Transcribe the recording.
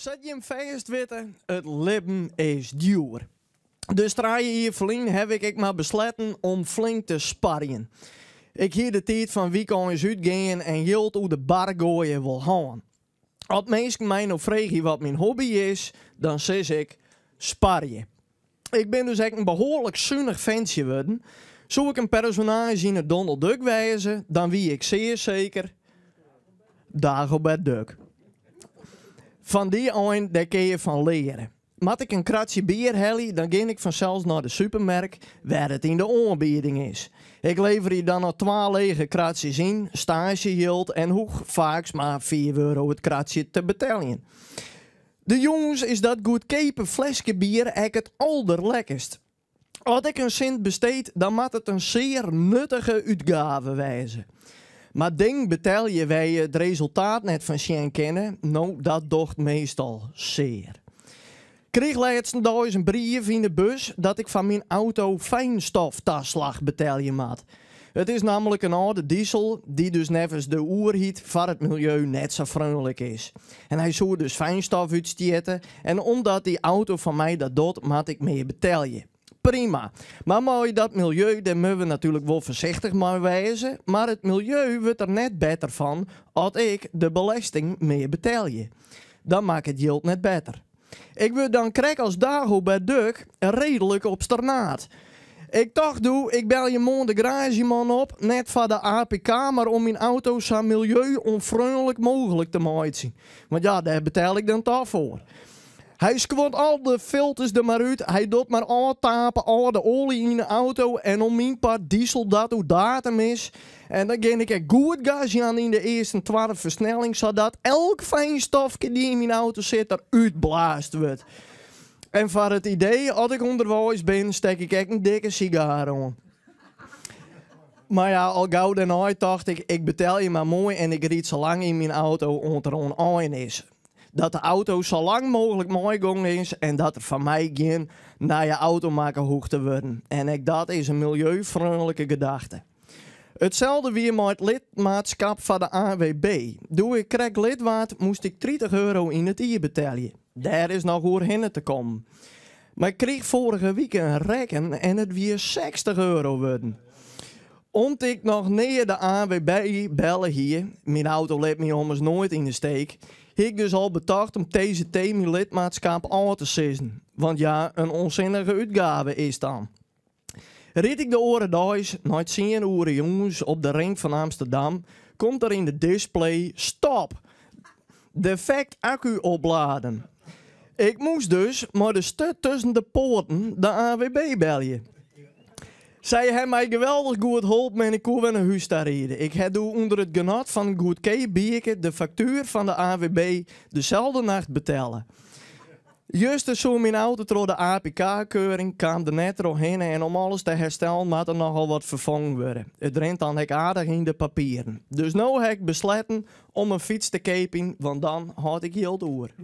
Sa't jim fêst witte, it libben is djoer. Dus trije jier ferlyn haw ik ek mar besletten om flink te sparjen. Ik hie de tiid fan wykeins útgean en jild oer de bar goaie wol hân. As minsken my no freegje wat myn hobby is, dan sis ik, sparje. Ik bin dus ek in behoarlik sunich fentsje wurden. Soe ik in personaazje yn 'e Donald Duck wêze, dan wie ik sear seker Dagobert Duck. Fan dy ein, dêr kinne je fan leare. Moat ik in kratsje bier helje, dan gean ik fansels nei de supermerk wêr it yn de oanbieding is. Ik leverje dan noch twa lege kratsjes yn, staasjejild en hoech faaks mar fiif euro it kratsje te beteljen. De jûns is dat goedkeape fleske bier ek it alderlekkerst. As ik in sint besteed, dan moat it in sear nuttige útgave wêze. Mar dingen betelje wêr je it resultaat net fan sjen kinne, no dat docht meastal sear. Kriich lêstendeis in brief yn de bus dat ik foar myn auto fijnstoftaslach betelje moat. It is nammentlik in âlde disel, dy't dus neffens de oerheid foar it miljeu net sa freonlik is. En hy soe dus fijnstof útstjitte en omdat dy auto fan my dat docht, moat ik mear betelje. Prima. Mar mei dat miljeu, dêr moatte we natuerlik wol foarsichtich mei wêze, mar it miljeu wurdt der net better fan as ik de belesting mear betelje. Dan makket jild net better. Ik wurd dan krekt as Dagobert Duck reedlik obsternaat. Ik tocht doe, ik belje moarn de garaazjeman op, net foar de APK, mar om myn auto sa miljeu-ûnfreonlik mooglik te meitsjen. Want ja, dêr betel ik dan toch foar. Hy skuort al de filters der mar út, hy docht mar ôftape âlde oalje yn de auto en om myn part disel dat oer datum is. En dan gean ik ek goed gas jaan yn de earste en twadde fersnelling, sadat elk fijnstofke dy't yn myn auto sit der útblaasd wurdt. En foar it idee, as ik ûnderweis bin, stek ik ek in dikke sigaar oan. Mar ja, al gau dêrnei tocht ik, ik betelje mar moai en ik ryd sa lang yn myn auto oant er oan ein is. Dat de auto sa lang mooglik meigong is en dat der foar my gjin nije auto makke hoecht te wurden. En ek dat is in miljeufreonlike gedachte. Itselde wie mei it lidmaatskap foar de ANWB. Doe ik krekt lid waard, moast ik 30 euro yn it jier betelje. Dêr is noch oerhinne te kommen. Mar ik kriich foarige wike in rekken en it wie 60 euro wurden. Om't ik noch nea de ANWB belle hie, myn auto lit my ommers noait yn 'e steek, hie ik dus al betocht om TCT myn lidmaatskap ôf te sizzen. Want ja, in ûnsinnige útgave is dan. Ryd ik de oare deis nei tsien oere jûns op de ring fan Amsterdam, komt der yn de display stop! Defekt akku opladen. Ik moast dus mei de sturt tusken de poaten de ANWB belje. Sy ha my geweldich goed holpen en ik koe wer nei hús ta ride. Ik ha doe ûnder it genot fan in goedkeap bierke de faktuer fan de ANWB deselde nacht betelle. Juster soe myn auto troch de APK-keuring, kaam der net trochhinne en om alles te herstellen moat der nochal wat ferfongen wurde. It rint dan ek aardich yn de papieren. Dus no ha ik besletten om in fyts te keapjen, want dan hâld ik jild oer.